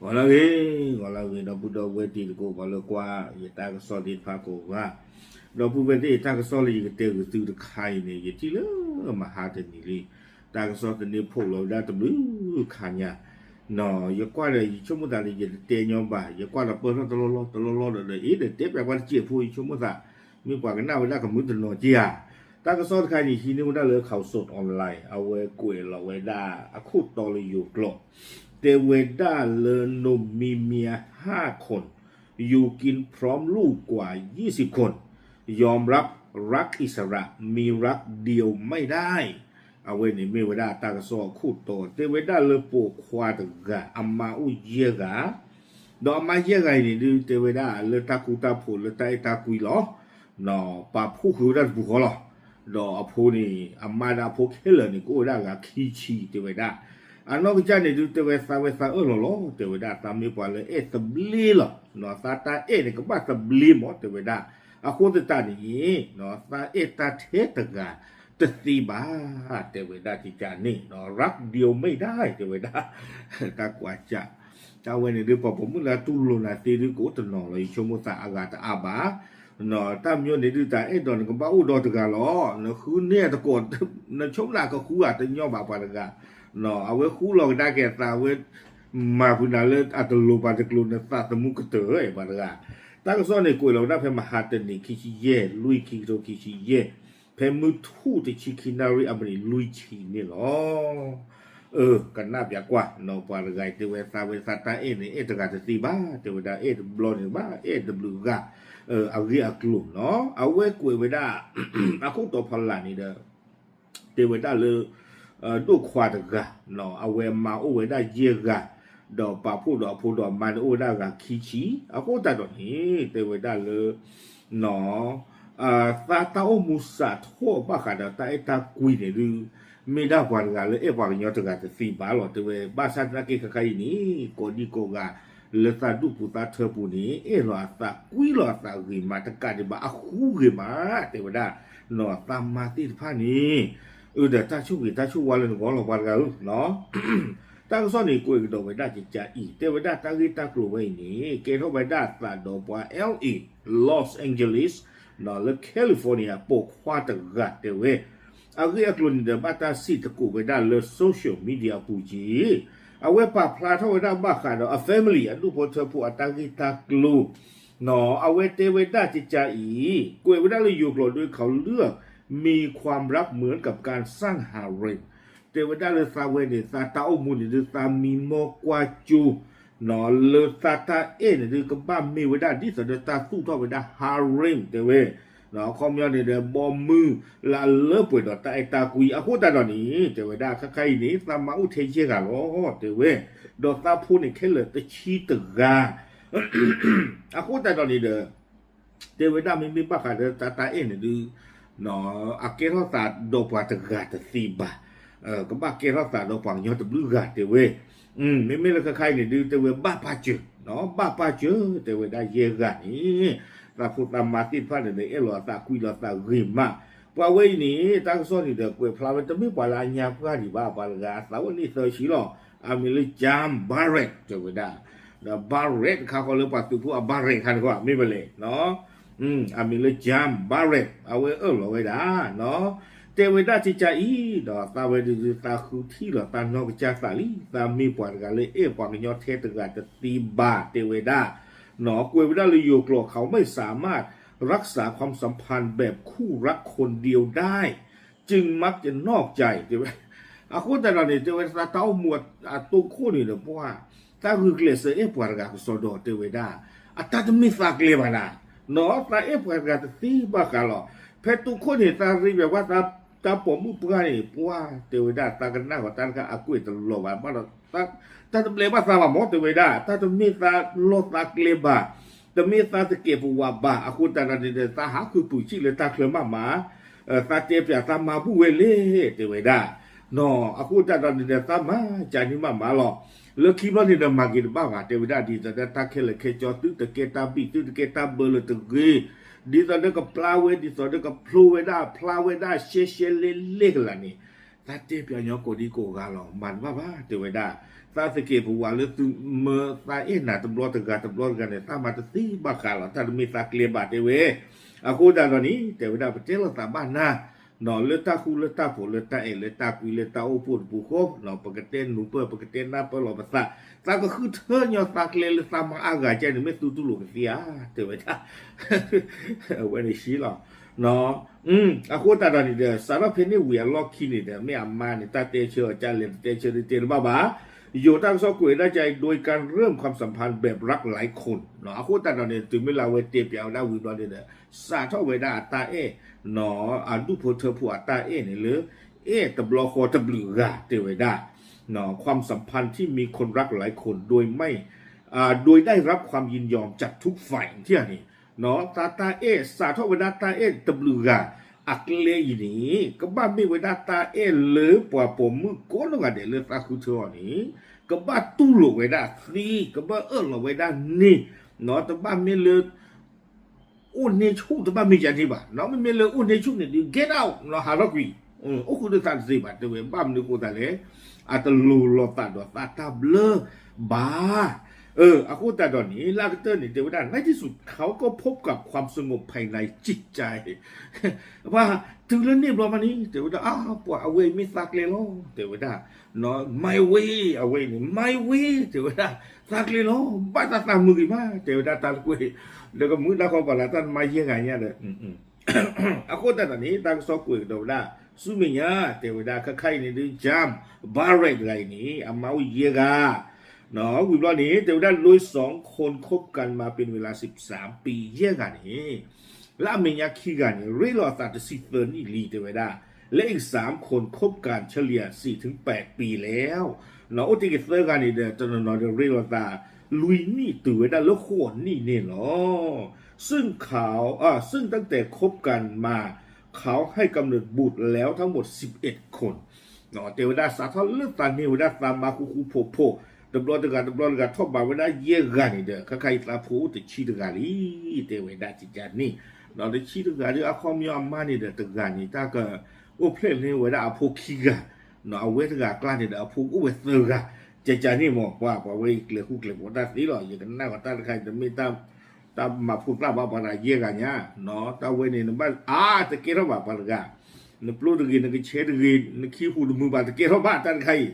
ဂီၤလၢအဂ့ၤ, ဂီၤလၢအဂ့ၤ ဒီပုၢ်ဒီဝဲၢ်တံၤသကိး ပှၤလၢကွၢ်ယတၢ်ကစီၣ်သ့ၣ်တဖၣ်ကိးဂၤ, ဒီပုၢ်ဝဲၢ်သ့ၣ် တၢ်ကစီၣ်လၢယကတဲဂုာ်သုတခါအံၤန့ၣ် ယထံၣ်လၢမဟါတနံၤလံ, တၢ်ကစီၣ်သန့ဖိးလီၤဝဲဒၣ်တဘျုးခါညါ, ယကွၢ်ဒီး ယဆိကမိၣ်သးလၢယတတဲညီဘၣ်, ယကွၢ်ဒီးပၢၢ်ထီၣ်တလီၢ်လီၢ်တလီၢ်လီၢ်ဒီး အ့ ဒီးတဲပျးကွၢ်တစဲးဖိ ယဆိကမိၣ်သး မ့ၢ်ပှၤကနၣ်ဝဲဒၣ်ကမုာ်တနီၤက့ဧါ. တၢ်ကစီၣ်တခါန့ၣ် ဟံးန့ၢ်ဝဲဒၣ်လၢ Khaosod Online အဝဲကွဲးလီၤဝဲဒၣ်အခိၣ်တီလၢယိၤကျိာ်, တဲဝဲဒၣ်လၢ หนุ่มมีเมียห้าคน อยู่กินพร้อมลูกกว่ายี่สิบคน ยอมรับรักอิสระ มีรักเดียวไม่ได้ အဝဲန့ၣ်မ့ၢ်ဝဲဒၣ်တၢ်ကစီၣ်အခိၣ်တီ တဲဝဲဒၣ်လၢပိာ်ခွါတဂၤ အမါအိၣ်ယဲၢ်ဂၤ ဒီးအမါယဲၢ်ဂၤအံၤန့ၣ်ဒုး တဲဝဲဒၣ်လၢတၢ်ကူတၢ်ဖိးလၢတၢ်အဲၣ်တၢ်ကွံလီၤ, ပာ်ဖှိၣ်ဃုာ်ဝဲဒၣ်တပူၤဃီလီၤ. ဒီးအဖိန့ၣ် အမါဒီးအဖိခဲလၢာ်န့ၣ် ကအိၣ်ဝဲဒၣ်ဂၤခံဆံ တဲဝဲဒၣ်. အနီၢ်ကစၢ်န့ၣ်ဒုး တဲဝဲသးဝဲသးအၢၣ်လီၤလီၤ တဲဝဲဒၣ် သးမ့ၢ်ပှၤလၢအဲၣ်သဘျ့လီၤ. သးတၢ်အဲၣ်န့ၣ် ကဘၣ်သဘျ့မး တဲဝဲဒၣ်. အဃိသတးန့ၣ် သးအဲၣ်တၢ်ထဲတဂၤတသ့ဘၣ် တဲဝဲဒၣ်ကကန့ၣ် รักเดียวไม่ได้ တဲဝဲဒၣ် တၢ်ကွၢ်ကၢ် တၢ်ဝဲန့ၣ်ဒုး ပှၤပိာ်မုၣ်လၢအတူၢ်လိာ်နၤသ့ဒုး ကအိၣ်တနီၤလီၤ ယဆိကမိၣ်သးအဂၤတအါဘၣ်. တၢ်မညီန့ၣ်ဒုး တၢ်အဲၣ်ဒိးန့ၣ် ကဘၣ်အိၣ်ဒီးတဂၤလီၤ. နဃုန့ၢ်တကိး နဆိကမိၣ်သးကဃုဂၤတညီဘၣ်ပှၤတဂၤ. အဝဲဃူလီၤကဒါက့ၤအသး အဝဲမၤဖုးနၤလၢအတလိၤပှၤတကျိၤ နသးသမူကတၢၢ်ပှၤတဂၤ. တၢ်ကစီၣ်န့ၣ် ကွဲးလီၤဝဲဒၣ်ဖဲမဟါတနံၤ ခံဆံယဲၢ် လွံၢ် ခံကထိခံဆံယဲၢ် ဖဲမုၢ်ထူၣ်တဆံခံနၣ်ရံၣ် အမံးနံးလွံၢ်ဆံန့ၣ်လီၤ. အၢ ကနၣ်ပၠးကွၢ်နီၤ ပှၤတဂၤအံၤ တဲဝဲသးဝဲသးတၢ်အဲၣ်န့ၣ် အဲၣ်တဂၤတသ့ဘၣ် တဲဝဲဒၣ် အဲၣ်တဘျီန့ၣ်ဘၣ် အဲၣ်တဘျုးဂၤ အဂ့ၢ်အကျိၤနီၤ အဝဲကွဲးဝဲဒၣ် အခိၣ်တီဖီလာ်န့ၣ်ဒီး တဲဝဲဒၣ်လၢ ဒိၣ်ခွါတဂၤ အဝဲမါအိၣ်ဝဲဒၣ်ယဲၢ်ဂၤ ဒီးပာ်ဖှိၣ်ဒီးအဖိဒီးအမါန့ၣ် အိၣ်ဝဲဒၣ်ဂၤခံဆံ အဃိသတးဒီးန့ၣ် တဲဝဲဒၣ်လၢ သးတၢ်အိၣ်မူစးထီၣ်ဘၣ်ဃးဒီးတၢ်အဲၣ်တၢ်ကွံန့ၣ်ဒုး မ့ၢ်ဒၣ်ပှၤတဂၤလၢအဲၣ်ပှၤကညီတဂၤတသ့ဘၣ်လီၤ တဲဝဲ ဘၣ်ဆၣ်သနာ်က့ ခဲခါအံၤန့ၣ် ကိးဒံကိးဂၤ လၢသးဒူၣ်ပူၤသးထၢပူၤန့ၣ် အဲၣ်လီၤအသးကွံလီၤအသးဂ့ၤမး တကးဒံးဘၣ်အဃူဂ့ၤမး တဲဝဲဒၣ် သးမါသ့ၣ်တဖၣ်န့ၣ် အၢ ဒီးတၢ်ဆိၣ်ဂ့ၤတၢ်ဆိၣ်ဝါလၢနဂီၢ်လီၤ ပှၤတဂၤဧၢ တၢ်ကစီၣ်န့ၣ် ကွဲးကဒီးဝဲဒၣ်ကကအံၤ တဲဝဲဒၣ်တၢ်ဂ့ၢ်တၢ်ကျိၤဝဲအံၤန့ၣ် ကဲထီၣ်ဝဲဒၣ်သးဒီးပှၤ L A Los Angeles လၢ California ပိာ်ခွါတဂၤတဲဝဲ အဂ့ၢ်အကျိၤန့ၣ်ဒီး ဘၣ်တၢ်စံးသကိးဝဲဒၣ်လၢ social media အပူၤက့ၤ အဝဲပာ်ဖျါထီၣ်ဝဲဒၣ်ဘၣ်ဃးဒီးအ family အဒူၣ်ဖိထၢဖိအတၢ်ဂ့ၢ်တၢ်ကျိၤ အဝဲတဲဝဲဒၣ်ကကအံၤ ကွဲးဝဲဒၣ်လၢယိၤကျိာ်ဒုး เขาเลือกมีความรักเหมือนกับการสร้างฮาเร็ม တဲဝဲဒၣ်လၢသးဝဲန့ၣ် သးတၢ်အိၣ်မူန့ၣ်ဒုး သးမံမီၢ်ကွၢ်ကၠိ လၢသးတၢ်အဲၣ်န့ၣ်ဒုး ကဘၣ်မ့ၢ်ဝဲဒၣ်ဒ်သိးဒီးတၢ်သူၣ်ထီၣ်ဝဲဒၣ် harem တဲဝဲ အခီပညီန့ၣ်ဒီး ဘီမုၢ်လၢအလၢပှဲၤဒီးတၢ်အဲၣ်တၢ်ကွံ အဃိသတးဒီးန့ၣ် တဲဝဲဒၣ် ခဲခါအံၤန့ၣ် သးမါအိၣ်ထဲယဲၢ်ဂၤလီၤ တဲဝဲ ဒီးသးဖိန့ၣ်ခဲလၢာ်တဆံတဂၤ အဃိသတးဒီးန့ၣ်ဒီး တဲဝဲဒၣ်မ့မ့ၢ်ဘၣ်ဃးဒီးတၢ်တၢ်အဲၣ်န့ၣ်ဒုး အကဲထီၣ်သးဒီးပှၤတဂၤတသ့ဘၣ်, ကဘၣ်ကဲထီၣ်သးဒီးပှၤကညီတဘျုးဂၤတဲဝဲ, မ့မ့ၢ်လၢခဲခါအံၤန့ၣ်ဒုး တဲဝဲဘၣ်ပာ်စၢၤ, ဘၣ်ပာ်စၢၤ တဲဝဲဒၣ်ယဲၢ်ဂၤန့ၣ် သးဖိသးမါသ့ၣ်တဖၣ်န့ၣ်ဒီး အဲၣ်လီၤအသးကွံလီၤအသးဂ့ၤမး, ပှၤဝဲအံၤန့ၣ် တၢ်ကစီၣ်န့ၣ်ဒီး ကွဲးဖျါဝဲတမ့ၢ်ပှၤလၢအညါပှၢ်ဒံးဘၣ်, ပှၤတဂၤအသးအိၣ်န့ၢ်သၢဆံလီၤ, အမံၤလၢ John Barrett တဲဝဲဒၣ် ဒီး Barrett တခါဃီလၢပှၤသုးဖိအ Barrett ခါန့ၣ် မ့ၢ်မလဲၣ်, အမံၤလၢ John Barrett အဝဲအၢၣ်လီၤဝဲဒၣ်, တဲဝဲဒၣ်ကကါအံၤ ဒီးသးဝဲဒုး သးဃုထံၣ်လီၤသးနီၢ်ကစၢ်သးလံ, သးမ့ၢ်ပှၤတဂၤလၢအဲၣ်ပှၤကညီထဲတဂၤတသ့ဘၣ် တဲဝဲဒၣ်, ကွဲးဝဲဒၣ်လၢယိၤကျိာ် เขาไม่สามารถรักษาความสัมพันธ์แบบคู่รักคนเดียวได้ จึงมักจะนอกใจ တဲဝဲ, အဃိသတးဒီးန့ၣ် တဲဝဲသးတၢ်အိၣ်မူအတိၢ်ခိၣ်န့ၣ်ဒီးပှၤ သးဂုာ်ကျဲးစၢးအဲၣ်ပှၤတဂၤကစီဒီး တဲဝဲဒၣ်, အတၢ်တမ့ၢ်သးကျဲဘၣ်နၤ, သးအဲၣ်ပှၤတဂၤတသ့ဘၣ်ဃးလီၤ, ဖဲတိၢ်ခိၣ်န့ၣ် သးရ့ပှဲၤဝဲသးတၢ်ပိာ်မုၣ်ပှၢ်န့ၣ် ပှၤ တဲဝဲဒၣ် သးကနၣ်ဂီၤတၢ်တခါအကွဲးတလီၤဘၣ်, ဘၣ်ဒီး တၢ်တဘျဲးဘၣ်သးဘၣ်မး တဲဝဲဒၣ်, တၢ်တမ့ၢ်သးလီၢ်သးကျဲဘၣ်, တမ့ၢ်သးတကဲးပဝးဘၣ်, အဃိသတးဒီးန့ၣ်ဒီး သးဟးဃုာ်ပုာ်ဆံးလၢတၢ်ချၢမးမး သးတဲပျးသးမါဘူၣ်ဝဲလဲၣ် တဲဝဲဒၣ်, အဃိသတးဒီးန့ၣ်ဒီး သးမၤကန့ၣ်မးမးလီၤ, လၢခံဘျီန့ၣ်ဒီး မၤက့ၤတဘၣ်ဘၣ် တဲဝဲဒၣ်, ဒ်သိးဒီးတၢ်ခဲလၢာ်ခဲဆ့ သုတကဲတၢ်ဘံၣ် သုတကဲတၢ်ဘၢလၢတဂ့ၤ, ဒ်သိးဒီးကပျၢ်ဝဲ ဒ်သိးဒီးကဖျိဝဲဒၣ် ဖျါဝဲဒၣ်ရှဲရှဲလဲလဲကလာ်န့ၣ်, သးတဲပၠးညီကိးဒံကိးဂၤလီၤ, မၤတဘၣ်ဘၣ် တဲဝဲဒၣ်. သးသကဲးပဝးလၢသုမၢသးအဲၣ်နၤတဘျီတဂၤတဘျီတဂၤန့ၣ် သးမၤတသ့ဘၣ်ဃးလီၤ, တၢ်တမ့ၢ်သးကျဲဘၣ် တဲဝဲ. အဃိသတးဒီးန့ၣ် တဲဝဲဒၣ် ပတဲလီၤသးဘၣ်နၤ လၢတၢ်ဃူလၢတၢ်ဖိး လၢတၢ်အဲၣ်လၢတၢ်ကွံ လၢတၢ်အိၣ်ဖှိၣ်တပူၤဃီ, ပကတဲနူၤပၢၢ် ပကတဲနၢ်ပၢၢ်လီၤပသး, သးကဃုထၢညီသးကျဲလၢသးမၤအါဂၤကဲန့ၣ် မ့ၢ်သုတူၢ်လိာ်ကသ့ဧါ တဲဝဲဒၣ်. အဝဲန့ၣ်ဆံလီၤ. အဃိသတးဒီးန့ၣ်ဒီး စးထီၣ်ဖဲန့ၣ်ဝံၤအလီၢ်ခံန့ၣ်ဒီး မ့ၢ်အမါန့ၣ် တၢ်တဲဆၢအီၤကလဲၣ် တတဲဆၢတတဲတဘၣ်ဘၣ်. ယိၤတၢ်ကစီၣ်ကွဲးဝဲဒၣ်က โดยการเริ่มความสัมพันธ์แบบรักหลายคน အဃိသတးဒီးန့ၣ် တုၤမ့ၢ်လၢအဝဲတဲပၠးဝဲဒၣ်ဝံၤဘျီန့ၣ်ဒီး စးထီၣ်ဝဲဒၣ်အတၢ်အဲၣ် အဒူၣ်ဖိထၢဖိအတၢ်အဲၣ်န့ၣ်လၢ အဲၣ်တဘျီဃီတဘျုးဂၤ တဲဝဲဒၣ် ความสัมพันธ์ที่มีคนรักหลายคน โดยไม่ โดยได้รับความยินยอมจากทุกฝ่าย ထံၣ်ဧါန့ၣ်, သးတၢ်အဲၣ် စးထီၣ်ဝဲဒၣ်တၢ်အဲၣ်တဘျုးဂၤ အကျဲအံၤန့ၣ် ကဘၣ်မ့ၢ်ဝဲဒၣ်တၢ်အဲၣ်လၢပှၤပိာ်မုၣ်ကိးနီၢ်ဂၤဒဲးလၢသးဃုထၢအီၤန့ၣ် ကဘၣ်တူၢ်လိာ်ဝဲဒၣ်သ့, ကဘၣ်အၢၣ်လီၤဝဲဒၣ်န့ၢ်, တဘၣ်မ့ၢ်လၢ အိၣ်န့ၢ်ဆူၣ် တဘၣ်မ့ၢ်ယၤန့ၣ်ဘၣ်, မ့မ့ၢ်လၢအိၣ်န့ၢ်ဆူၣ်န့ၣ်ဒုး get out ဟးထီၣ်ကွံာ်, အိၣ်ဃုာ်ဒီးသးတသ့ဘၣ် တဲဝဲ, ဘၣ်မနုၤအဃိသတးလဲၣ်, အတလိၤလိာ်သးဒီးသးတၢ်ဘျၢဘၣ်. အဃိသတးဒီးန့ၣ် လၢအကတၢၢ်န့ၣ် တဲဝဲဒၣ် ในที่สุดเขาก็พบกับความสงบภายในจิตใจ ပှၤတုၤလၢန့ၣ်ဘျီမးန့ၣ် တဲဝဲဒၣ် အါ ပှၤအဝဲအံၤမ့ၢ်သးကျဲလီၤ တဲဝဲဒၣ်, my way အဝဲအံၤန့ၣ် my way တဲဝဲဒၣ်, သးကျဲလီၤ ဘၣ်တၢ်သးမုာ်ဂ့ၤမး တဲဝဲဒၣ် တၢ်တကွဲၢ်, ဒီးကမုာ်တၢ်ဃီပှၤလၢတၢ်နမါယဲၢ်ဂၤညါဒီး အဃိသတးဒီးန့ၣ် တၢ်ကစီၣ်ကွဲးကဒီးဝဲဒၣ် ဆူမဲာ်ညါ တဲဝဲဒၣ် ခဲခါအံၤန့ၣ်ဒုး Jim Barrett တဂၤအံၤန့ၣ် အမါအိၣ်ယဲၢ်ဂၤ, ဝံၤဘျီန့ၣ် တဲဝဲဒၣ် โดยสองคนคบกันมาเป็นเวลาสิบสามปี ယဲၢ်ဂၤန့ၣ် လၢအမဲာ်ညါခံဂၤန့ၣ် ရ့လိာ်အသးတဆံသၢနံၣ်လံ တဲဝဲဒၣ်, และอีกสามคนคบกันเฉลี่ยสี่ถึงแปดปีแล้ว အိၣ်တ့ၢ်က့ၤသၢဂၤန့ၣ်ဒီး တနီၤနီၤဒီးရ့လိာ်သး လွံၢ်နံၣ်တုၤဝဲဒၣ်လၢဃိးနံၣ်န့ၣ်လီၤ. ซึ่งเขา อ่า ซึ่งตั้งแต่คบกันมา เขาให้กำเนิดบุตรแล้วทั้งหมดสิบเอ็ดคน တဲဝဲဒၣ် စးထီၣ်လၢသးန့ၢ်ဝဲဒၣ်သးမါဃူဃူဖိးဖိး တဘျီတဂၤတဘျီတဂၤ ထီၣ်ဘးဝဲဒၣ်ယဲၢ်ဂၤန့ၣ်ဒီး ခဲခါအံၤသးဖိအိၣ်တဆံတဂၤလံ တဲဝဲဒၣ်ကကန့ၣ်, ဒီးတဆံတဂၤဒီး အခီပညီအမါန့ၣ်ဒီးတဂၤန့ၣ် တၢ်ကအိၣ်ဖျဲၣ်န့ၢ်ဝဲဒၣ်အဖိခံဂၤ, အဝဲတဂၤအကျါန့ၣ်ဒီး အဖိအိၣ်ဝဲသၢဂၤ, ကကန့ၣ်မ့ၢ် ပှၤ ပှၤဝဲအံၤကျဲၤဃူကျဲၤဖိးတၢ်သ့လီၤ. ယကနၣ်ဝဲတၢ်တခါအံၤ တမ့ၢ် တၢ်မၤဖိသၣ်ဘၣ် ပှၤတဂၤယဲၢ်ဂၤညါ, တၢ်ဝဲန့ၣ် နဘၣ်အါတကဲထီၣ်ဘၣ်ပှၤတဂၤ, နပျိတဂ့ၤ နကဆဲတဂ့ၤ နခံဟူးတမုာ်ဘၣ်တကဲထီၣ်ဘၣ်တၢ်တခါအံ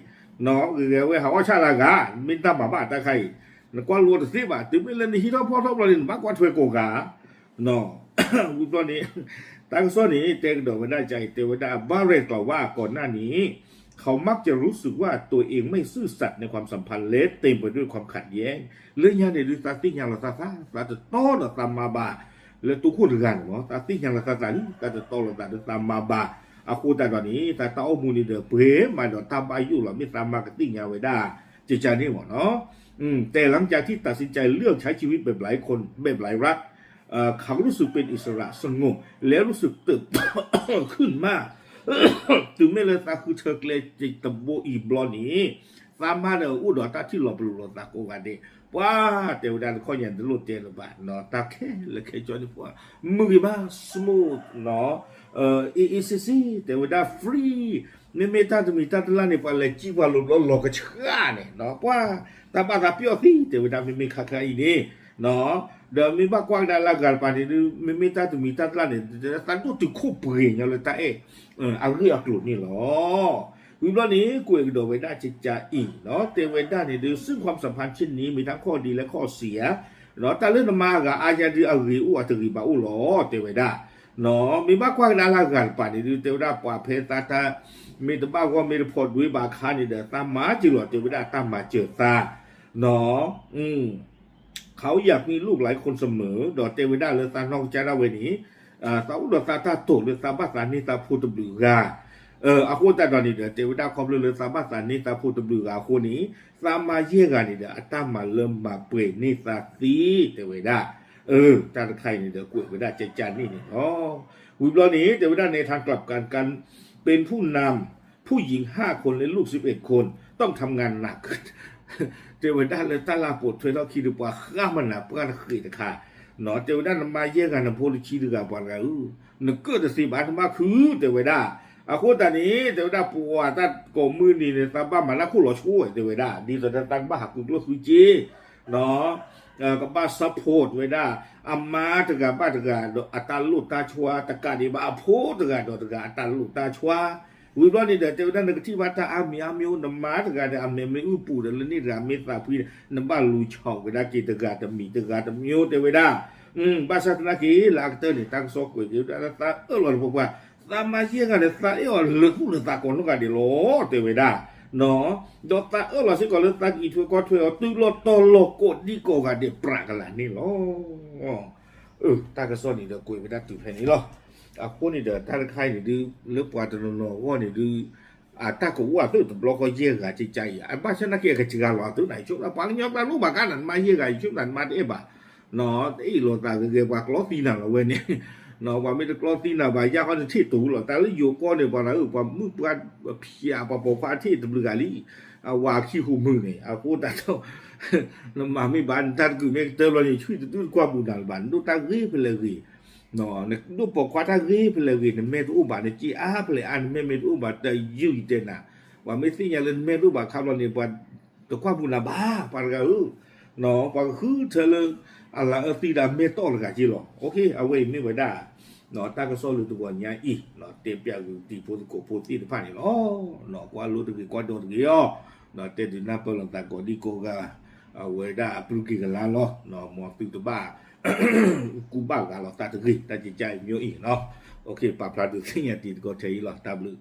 ၤ, ဂ့ၤဂ့ၤဝဲဟးအီၣ်ဆၣ်လၢဂၤ, မ့ၢ်တၢ်မၤဘၣ်တၢ်တခါအံၤ, နကွၢ်လိတသ့ဘၣ်, တုၤမ့ၢ်လၢနဟံးထီၣ်ဖီၣ်ထီၣ်ဘျီန့ၣ် နဘၣ်ကွၢ်ထွဲကိးဂၤ ဝံၤဘျီန့ၣ် တၢ်ကစီၣ်န့ၣ် တဲကဒီးဝဲဒၣ်ကအံၤ တဲဝဲဒၣ် Barrett ကီးဝါအကိးနၢ်န့ၣ် เขามักจะรู้สึกว่าตัวเองไม่ซื่อสัตย์ในความสัมพันธ์และเต็มไปด้วยความขัดแย้ง လၢညါန့ၣ်ဒုး သးသ့ၣ်ညါလီၤသးသး သးတတီဒီးသးမၤဘၣ် လၢတိခိၣ်တဂၤန့ၣ်မ့ၢ် သးသ့ၣ်ညါလီၤသးသးလံ သးတတီလိာ်သးဒီးသးမၤဘၣ်, အဃိသတးဒီးန့ၣ် သးတၢ်အိၣ်မူန့ၣ်ဒီး ပှဲၤမးဒီးတၢ်ဘၣ်ယိၣ်လီၤ မ့ၢ်သးမါကသ့ၣ်ညါဝဲဒၣ် ကကန့ၣ်မ့ၢ်နီၤ แต่หลังจากที่ตัดสินใจเลือกใช้ชีวิตแบบหลายคนแบบหลายรัฐ เขารู้สึกเป็นอิสระสงบและรู้สึกเติบโตขึ้นมาก တုၤမ့ၢ်လၢသးဃုထၢကျဲတဘိအံၤဘျီန့ၣ် သးမါဒီးအိၣ်ဒီးတၢ်ထံၣ်လီၤပလိာ်လိာ်သးကိးဂၤဒဲး, ပှၤတဲဝဲဒၣ်တခီညါ တလိၣ်တဲလၢၤဘၣ်နီၤ တၢ်ခဲလၢာ်ခဲဆ့န့ၣ်ပှၤ မုာ်ဂ့ၤမး smooth နီၤ အ့ၣ်အ့ၣ်ဆ့ဆ့ တဲဝဲဒၣ် free မ့မ့ၢ်တၢ်တမံၤတၢ်တလၢ်န့ၣ် ပှၤလဲၤကံပှၤလိၤဘျီလီၤကဆှၣ်န့ၣ်နီၤ ပှၤ တၢ်ဘၣ်သးပျီၣ်သံ တဲဝဲဒၣ် မ့မ့ၢ်ခါခါအံၤန့ၣ် ဒီးမ့ၢ်ဘၣ်ကွၢ်ကဒါလၢအဂၤတပၤန့ၣ်ဒုး မ့မ့ၢ်တၢ်တမံၤတၢ်တလၢ်န့ၣ် သးဒိၣ်တုာ်ခိၣ်ပှ့ၤညီလၢတၢ်အဲၣ် အဂ့ၢ်အကျိၤန့ၣ်လီၤ. ဝံၤဘျီန့ၣ် ကွဲးကဒီးဝဲဒၣ်ကကအံၤနီၤ တဲဝဲဒၣ်န့ၣ်ဒုး ซึ่งความสัมพันธ์เช่นนี้มีทั้งข้อดีและข้อเสีย ဒီးတၢ်လၢနမၤအဂၤအါညါဒုး အဂ့ၤအိၣ်အတဂ့ၤဘၣ်အိၣ်လီၤ တဲဝဲဒၣ် မ့ၢ်ဘၣ်ကွၢ်ကဒါလၢအဂၤတပၤန့ၣ်ဒုး တဲဝဲဒၣ်ပှၤဖဲသးတၢ် မ့ၢ်တဘၣ်ဂီၢ်မ့ၢ်တဖီဒွဲဘၣ်အခါန့ၣ်ဒီး သးမၤစၢၤလီၤ တဲဝဲဒၣ်တၢ်မၤစၢၤသး เขาอยากมีลูกหลายคนเสมอ ဒီးတဲဝဲဒၣ်လၢသးနီၢ်ကစၢ်ဒၣ်ဝဲန့ၣ် သးအိၣ်ဒီးသးတၢ်တိာ်လၢသးဘၣ်သးန့ၢ်သးဖိတဘျုးဂၤ အဃိသတးဒီးန့ၣ်ဒီး တဲဝဲဒၣ်ခီဖျိလၢသးဘၣ်သးန့ၢ်သးဖိတဘျုးဂၤအဃိန့ၣ် သးမါယဲၢ်ဂၤန့ၣ်ဒီး အတၢ်မၤလၢမၤပှဲၤန့ၢ်သးသ့ တဲဝဲဒၣ် တၢ်တခါအံၤန့ၣ်ဒီး ကွဲးဝဲဒၣ်ကကန့ၣ်န့ၣ်လီၤ. ဝံၤဘျီန့ၣ် တဲဝဲဒၣ် ในทางกลับกัน การเป็นผู้นำ ผู้หญิงห้าคนและลูกสิบเอ็ดคน ต้องทำงานหนัก တဲဝဲဒၣ်လၢတၢ်လၢပိာ်ထွဲထီၣ်ခံဒီးပှၤဃၣ်မနၤပှၢ်တဃ့းတခါ တဲဝဲဒၣ်နမါယဲၢ်ဂၤနဖိတဆံတဂၤပှၤတဂၤဧၢ နကၢၣ်တသ့ဘၣ်နဘၣ်ခု တဲဝဲဒၣ် အဃိသတးန့ၣ် တဲဝဲဒၣ် ပှၤတၢ်ကိးမုၢ်နံၤန့ၣ် သးဘၣ်မၤတၢ်ခိၣ်လီၤဆိဝဲ တဲဝဲဒၣ် ဒ်သိးဒီးသးကဘၣ်ဟးဃုကျိၣ်ဃုစ့ ကဘၣ် support ဝဲဒၣ် အမါတဂၤဘၣ်တဂၤဒီးအတၢ်လိၣ်တၢ်ဆှါ တကးဒံးဘၣ်အဖိတဂၤဒီးတဂၤအတၢ်လိၣ်တၢ်ဆှါ ဝံၤဘျီန့ၣ်ဒီး တဲဝဲဒၣ် နကထံၣ်ဘၣ်တၢ်အါမံၤအါမံၤ နမါတဂၤဒီး အမဲာ်မ့ၢ်အုၣ်ပူၤဒီး လၢန့ၣ်တဂၤမ့ၢ်သးဖှံန့ၣ် နဘၣ်လူၤဆီၣ်ကဒါက့ၤတဂၤတမံၤတဂၤတမံၤ တဲဝဲဒၣ်. ဘၣ်ဆၣ်သနာ်က့ လၢအကတၢၢ်န့ၣ် တၢ်ကစီၣ်ကွဲးက့ၤဝဲဒၣ်လၢ သးအၢၣ်လီၤတပှၤပှၤ သးမါယဲၢ်ဂၤဒီး သးအဲၣ်အီၤလၢာ်သူၣ်လၢာ်သးကိးနီၢ်ဂၤဒဲးလီၤ တဲဝဲဒၣ်. ဒီးသးအၢၣ်လီၤစ့ၢ်ကီးလၢသးကအံးထွဲကွၢ်ထွဲအီၤ တုၤလီၤတီၤလီၤကိးဒံကိးဂၤဒဲးပြးကလာ်န့ၣ်လီၤ. တၢ်ကစီၣ်န့ၣ်ဒီးကွဲးဝဲဒၣ်တုၤဖဲန့ၣ်လီၤ. အဃိန့ၣ်ဒီး တၢ်တခါအံၤန့ၣ်ဒုး လၢပှၤတနီၤနီၤအဂီၢ်န့ၣ်ဒုး အတၢ်ကဝီၤသုးတဘျီဃီယဲၢ်ဂၤကကါအံၤ အဘၣ်ဆၣ်သနာ်က့ အကစှၤလီၤသုးနၤ ယဆိကမိၣ် ပှၤကညီကျါလိၣ်ဘၣ်ကါနၤ နမါယဲၢ်ဂၤ ယဆိကမိၣ် နမါတအဲၣ်ဘၣ် တအ့ၣ်လိာ်သးဂ့ၤဂ့ၤ ပှၤကျီသံနၤလီၤဝဲန့ၣ် ပှၤမ့ၢ်တကျီသံနၤဘၣ် ယၢ်ဃီနထံၣ်တူၤလီၤ တၢ်လၢယိၤကီၢ်န့ၣ် ပှၤလၢအ ပှၤမုၣ်ပှၢ်ဖျဲး ပှၤပိာ်ခွါထံၣ်တဘျုးဂၤလံ အဝၤခံဟူးမုၢ်န့ၣ် အဃိသတးဒီး နမၤမ့ၢ်ဘၣ် နတၢ်တကုာ်မ့ၢ်ကတၢၢ်လီၤန့ၣ် ဆွံၣ်တဒူၣ်တကွၢ်ဘူးနၤလၢၤဘၣ် နဒိၣ်တၢ်ဂ့ၤဖဲလဲၣ်ဂ့ၤ နဒိၣ်ပိာ်ခွါတၢ်ဂ့ၤဖဲလဲၣ်ဂ့ၤ နမဲာ်တအိၣ်ဘၣ် နစ့အါဖဲလဲၣ်အါ နမဲာ်မ့ၢ်တအိၣ်ဘၣ် တယုၢ်ယတဲနၤ ပှၤမ့ၢ်သ့ၣ်ညါလၢနမဲာ်တအိၣ်ဘၣ်ခါဘျီန့ၣ် ပှၤတကွၢ်ဘူးနၤဘၣ် ပှၤတဂၤဧၢ ပှၤကဃုထၢလၢ အလၤအၢသံဒီးအမဲာ်တီၢ်တဂၤက့လီၤ. အဝဲအံၤမ့ၢ်ဝဲဒၣ် တၢ်ကစီၣ်လၢတဂီၤညါအံၤ တဲပၠးဂုာ်တံၤဖိသကိးဖိသ့ၣ်တဖၣ်န့ၣ်လီၤ. ကွၢ်လိတဂ့ၤ ကွၢ်ဒီတဂ့ၤအီၤ တဲဒုးနၢ်ပၢၢ်လိာ်သးကိးဒံကိးဂၤ အဝဲဒၣ်အပျုၢ်က့ၤကလါလီၤ. မ်သုတဘၣ် ကူဘၣ်ဂၤလီၤသးတဂ့ၤ တၢ်ကကါအံၤမ့ၢ်အံၤလီၤ. ပာ်ဖျါဒုးသ့ၣ်ညါတံၤသကိးထဲအံၤလီၤ တၢ်ဘျုး